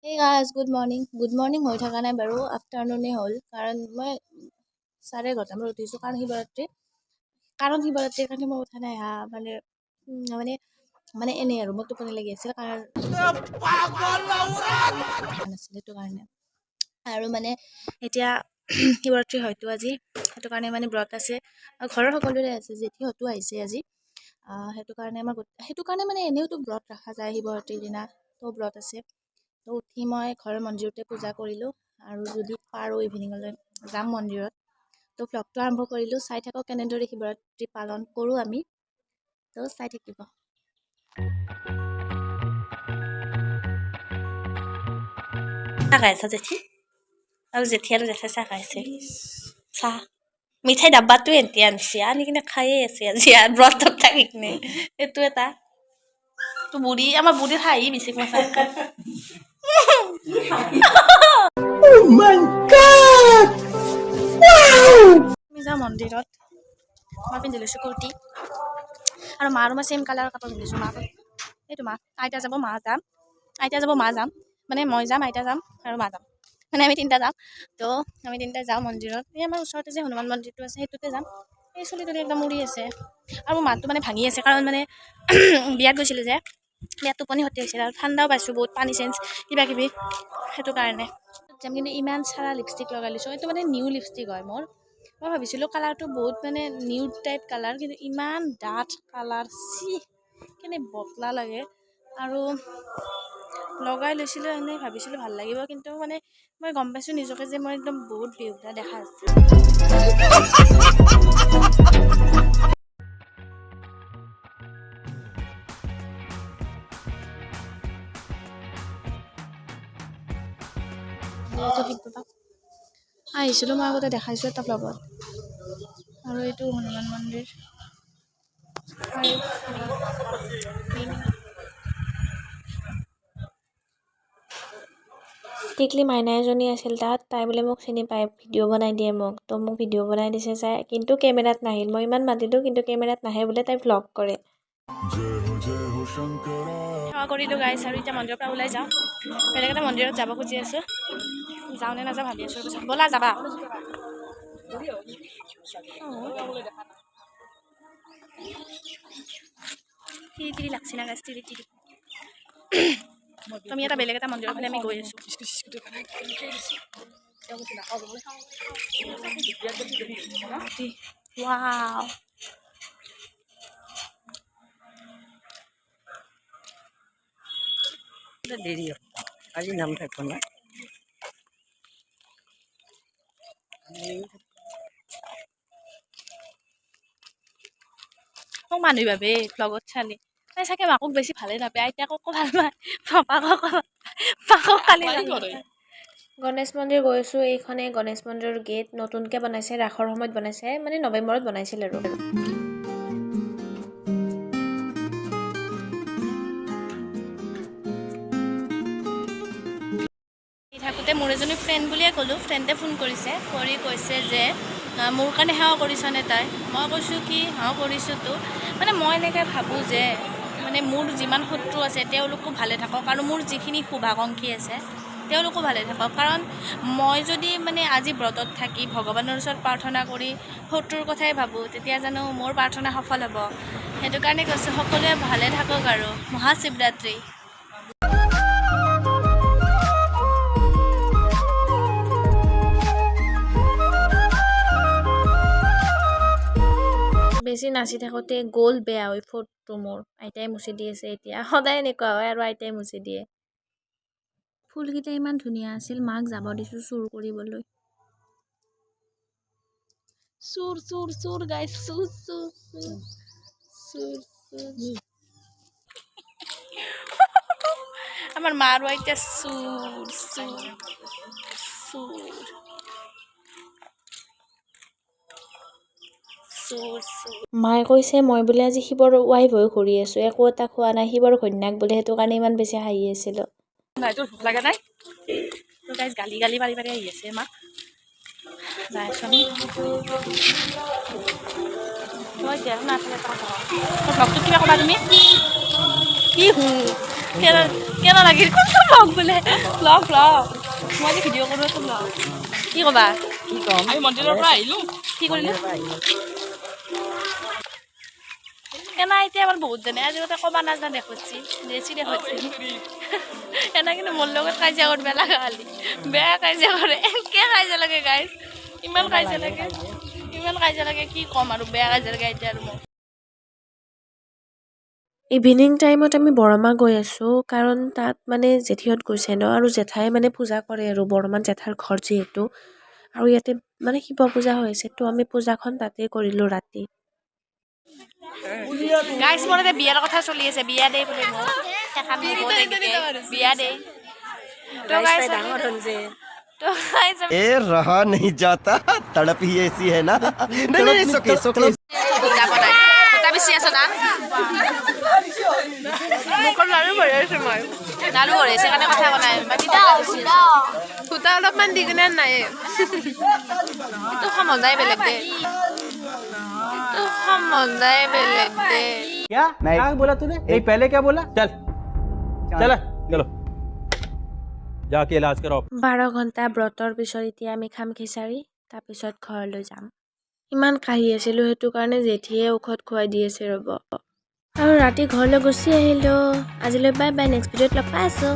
Hey guys, good morning. Good morning হৈ থকা নাই বাৰু, আফটাৰনুনে হ'ল। কাৰণ মই 11:30 মানত উঠিছোঁ, কাৰণ শিৱৰাত্ৰিৰ কাৰণে মই উঠা নাই। হা, মানে মানে মানে এনেই আৰু মোৰ টোপনি লাগি আছিল, কাৰণ নাছিল সেইটো কাৰণে। আৰু মানে এতিয়া শিৱৰাত্ৰি হয়তো আজি, সেইটো কাৰণে মানে ব্ৰত আছে আৰু ঘৰৰ সকলোৰে আছে। জেঠীহঁতো আহিছে আজি। সেইটো কাৰণে আমাৰ সেইটো কাৰণে মানে এনেওতো ব্ৰত ৰখা যায় শিৱৰাত্ৰিৰ দিনা, তো ব্ৰত আছে। তো উঠি মই ঘৰৰ মন্দিৰতে পূজা কৰিলোঁ আৰু যদি পাৰোঁ ইভিনিঙলৈ যাম মন্দিৰত। তো ভ্লগটো আৰম্ভ কৰিলোঁ। চাই থাকক কেনেদৰে শিৱৰাত্ৰি পালন কৰোঁ আমি, তো চাই থাকিব। চাহ খাই আছা জেঠী আৰু? জেঠী আৰু জেঠাই চাহ খাইছে। চাহ মিঠাই ডাব্বাটো এন্টি আনছি, আনি কিনে খায়ে আছে আজি আৰু ব্ৰতত থাকি কিনে। এইটো এটা তো বুঢ়ী, আমাৰ বুঢ়ীৰ হাঁহি বেছি মই চাই। Oh my God! আমি যাওঁ মন্দিৰত। মই পিন্ধি লৈছোঁ কুৰ্তি আৰু মা আৰু মই ছেইম কালাৰৰ কাপোৰ পিন্ধিছোঁ। মা, এইটো মা, আইতা যাব, মা যাম, আইতা যাব, মা যাম, মানে মই যাম, আইতা যাম আৰু মা যাম, মানে আমি তিনিটা যাম। তো আমি তিনিটা যাওঁ মন্দিৰত। এই আমাৰ ওচৰতে যে হনুমান মন্দিৰটো আছে, সেইটোতে যাম। এই চুলি তুলি একদম উৰি আছে আৰু মোৰ মাতটো মানে ভাঙি আছে, কাৰণ মানে বিয়াত গৈছিলোঁ যে, বিয়াত টোপনি ক্ষতি হৈছিল আৰু ঠাণ্ডাও পাইছোঁ বহুত, পানী চেঞ্জ কিবা কিবি, সেইটো কাৰণে যাম। কিন্তু ইমান চাৰা লিপষ্টিক লগাই লৈছোঁ। এইটো মানে নিউ লিপষ্টিক হয় মোৰ। মই ভাবিছিলোঁ কালাৰটো বহুত মানে নিউড টাইপ কালাৰ, কিন্তু ইমান ডাঠ কালাৰ, চি কেনে বতলা লাগে। আৰু লগাই লৈছিলোঁ এনেই, ভাবিছিলোঁ ভাল লাগিব, কিন্তু মানে মই গম পাইছোঁ নিজকে যে মই একদম বহুত বেহুদা দেখা আছে। এইটো শিৱ বাবা আহিছিলোঁ মই আগতে দেখাইছোঁ এটা ভ্লগত। আৰু এইটো হনুমান মন্দিৰ 5 মে। টিকলি মাইনা এজনী আছিল তাত, তাই বোলে মোক চিনি পায়, ভিডিঅ' বনাই দিয়ে মোক। তো মোক ভিডিঅ' বনাই দিছে চাই, কিন্তু কেমেৰাত নাহিল। মই ইমান মাতিলোঁ, কিন্তু কেমেৰাত নাহে বোলে, তাই ভ্লগ কৰে। সেৱা কৰিলোঁ গাইছ আৰু এতিয়া মন্দিৰৰ পৰা ওলাই যাওঁ। বেলেগ এটা মন্দিৰত যাব খুজি আছোঁ, যাওঁ নে নাযাওঁ ভাবি আছোঁ। পিছত ব'লা যাবা। তিৰি তিৰি লাগছি না গাইছ, তিৰি তিৰি। আমি এটা বেলেগ এটা মন্দিৰৰ ফালে আমি গৈ আছোঁ। ৱাও। দেৰি হ'ব, আজি নাম থাকিব না। মোক মানুহে ভাবে ভ্লগত চালি তাই চাগে মাকক বেছি ভালে নাপায়, আইতাকো ভাল পায়, পাপাকো ভাল, মাকক খালি ভাল নাপায়। গণেশ মন্দিৰ গৈছোঁ। এইখনে গণেশ মন্দিৰৰ গেট। নতুনকৈ বনাইছে, ৰাসৰ সময়ত বনাইছে, মানে নৱেম্বৰত বনাইছিল। আৰু থাকোঁতে মোৰ এজনী ফ্ৰেণ্ড বুলিয়ে ক'লোঁ, ফ্ৰেণ্ডে ফোন কৰিছে, কৰি কৈছে যে মোৰ কাৰণে সেৱা কৰিছনে তাই? মই কৈছোঁ কি অঁ, কৰিছোঁতো। মানে মই এনেকৈ ভাবোঁ যে মানে মোৰ যিমান শত্ৰু আছে তেওঁলোকো ভালে থাকক আৰু মোৰ যিখিনি শুভাকাংক্ষী আছে তেওঁলোকো ভালে থাকক। কাৰণ মই যদি মানে আজি ব্ৰতত থাকি ভগৱানৰ ওচৰত প্ৰাৰ্থনা কৰি শত্ৰুৰ কথাই ভাবোঁ, তেতিয়া জানো মোৰ প্ৰাৰ্থনা সফল হ'ব? সেইটো কাৰণে কৈছোঁ, সকলোৱে ভালে থাকক আৰু মহাশিৱৰাত্ৰি। বেছি নাচি থাকোঁতে গ'ল বেয়া হৈ ফটোটো মোৰ। আইতাই মুচি দি আছে এতিয়া। সদায় এনেকুৱা হয় আৰু আইতাই মুচি দিয়ে। ফুলকেইটা ইমান ধুনীয়া আছিল, মাক যাব দিছোঁ চুৰ কৰিবলৈ। চুৰ চুৰ চুৰ গাইছ, চুৰ চুৰ চুৰ চুৰ চুৰ। আমাৰ মা আৰু আইতা চুৰ চুৰ চুৰ চুৰ চুৰ। মায়ে কৈছে মই বোলে আজি শিৱৰ ৱাইফ হৈ ঘূৰি আছোঁ, একো এটা খোৱা নাই, শিৱৰ ঘৈণীয়েক বোলে, সেইটো কাৰণে ইমান বেছি হাঁহি আছিলোঁ। নাই, তোৰ ভোক লগা নাই? তো গাইজ, গালি গালি পাৰি পাৰি আহি আছে মাক। যাই আছোঁ আমি। মই এতিয়া শুনা, এটা কথা কওঁ। তোৰ ভ্লগটোত কিবা ক'বা তুমি? কি হু? কেনে কেনে লাগিল? কোনটো ব্লগ বোলে? ব্লগ ব্লগ, মই যে ভিডিঅ' কৰোঁ এইটো ব্লগ। কি ক'বা? কি ক'ম? আমি মন্দিৰৰ পৰা আহিলোঁ। কি কৰিলোঁ? কেনা এতিয়া আমাৰ বহুত জানে, আজি কথা ক'বা নাজানে, দেখুৱাইছি বেছি দেখুৱাইছি এনে। কিন্তু মোৰ লগত কাজিয়া কৰিব লগা খালি বেয়া কাজিয়া কৰে, এনকে কাজিয়া লাগে গাইজ, ইমান কাজিয়া লাগে, ইমান কাজিয়া লাগে, কি ক'ম আৰু, বেয়া কাজিয়া লাগে এতিয়া আৰু মোক। ইভিনিং টাইমত আমি বৰমা গৈ আছোঁ, কাৰণ তাত মানে জেঠীহঁত গৈছে ন, আৰু জেঠাই মানে পূজা কৰে আৰু বৰমাত জেঠাৰ ঘৰ যিহেতু, আৰু ইয়াতে মানে শিৱ পূজা হৈ আছে। তো আমি পূজাখন তাতেই কৰিলোঁ ৰাতি। গাইজ, মোৰ এতিয়া বিয়াৰ কথা চলি আছে। বিয়া দেই বোলে মোক। এখন হ'ব তেনেকে। বিয়া দেই। তো গাইজ, ডাঙৰ হ'ল যে। তো গাইজ, ए, रहा नहीं जाता, तड़प ही ऐसी है ना। नहीं नहीं, सुके सुके। সূতা বনাই সূতা বেচি আছ না? মুখত লাৰু ভৰি আছো মই। লাৰু ভৰাইছে কাৰণে কথা কোৱা নাই। বাকী সূতা অলপমান দি কিনে নাই। এইটো মজাই বেলেগ দে, এইটো মজাই বেলেগ দে। क्या क्या बोला तूने? नहीं, पहले क्या बोला? चल चल, चलो, जाके इलाज कराओ। 12 ঘণ্টা ব্ৰতৰ পিছত এতিয়া আমি খাম খিচাৰি, তাৰপিছত ঘৰলৈ যাম। ইমান কাহি আছিলোঁ, সেইটো কাৰণে জেঠীয়ে ঔষধ খুৱাই দি আছে ৰ'ব। আৰু ৰাতি ঘৰলৈ গুচি আহিলোঁ। আজিলৈ বাই বাই, নেক্সট ভিডিঅ'ত লগ পাই আছোঁ।